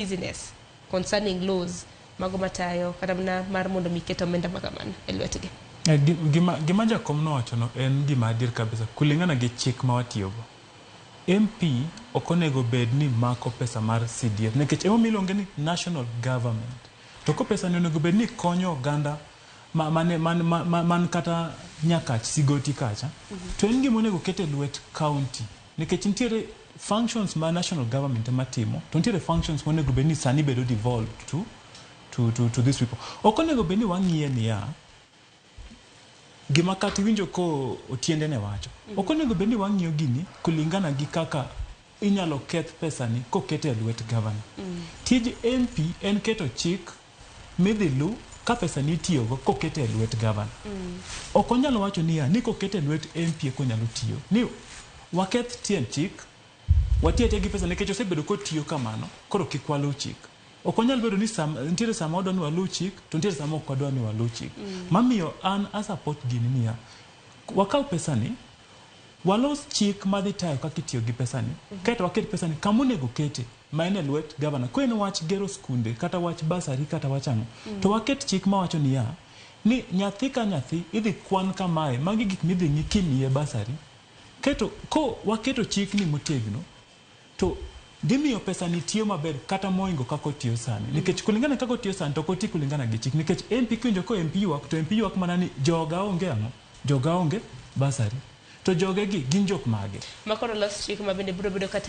Business concerning laws mago matayo kata mana mar mondo mi ket omenda ma kamano e lwetgi. Gima jakom nowachono en gima adier kabisa kulingana gi chik ma watiyogo. MP ok onego bed ni mako pesa mar CDF nikech emomiyo iluonge ni national government. To ko pesa ni onego bed ni konyo oganda ma, man, man, man, man kata Nyakach Sigoti kacha to en gima onego ket e lwet county nikech nitiere functions ma national government ema timo to nitiere functions monego bed ni sani bedo devolved to these people. Ok onego bed ni wang'iye niya gima kata iwinjo ko otiende ne wacho. Ok onego bed ni wang'iyo gini kulingana gi kaka inyalo keth pesani kokete e lwet governor. Tij MP en keto chik midhi lu ka pesa ni itiyogo kokete e lwet governor. Ok onyal wacho niya ni kokete e lwet MP eka onyalo tiyo. Ni waketh tiend chik wati atiya gi pesa nikech osebedo kotiyo kamano koro kik waluw chik. Ok onyal bedo ni nitiere sama wadwa ni waluw chik to nitiere sama ok wadwa ni waluw chik. Mamiyo an a support gini niya wakaw pesani walos chik madhi tayo kaka itiyo gi pesani kaeto waket pesani kama onego kete ma en e lwet gavana. Ka en wach gero skunde kata wach bursary kata wach ang'o to waket chik mawacho niya ni nyathi ka nyathi idhi kwan kamae magi gik midhi ng'i kimiye bursary. Keto ko waketo chikni motegno to dhi miyo pesani tiyo maber kata moingo kaka otiyo sani. Nikech kulingana kaka otiyo sani to ok oti kulingana gi chik. Nikech MP kiwinjo ko MP ywak to MP ywak mana ni joga onge ang'o? Joga onge bursary. To joge gi gin jok mage? Makoro los chik ma bende biro bedo katayo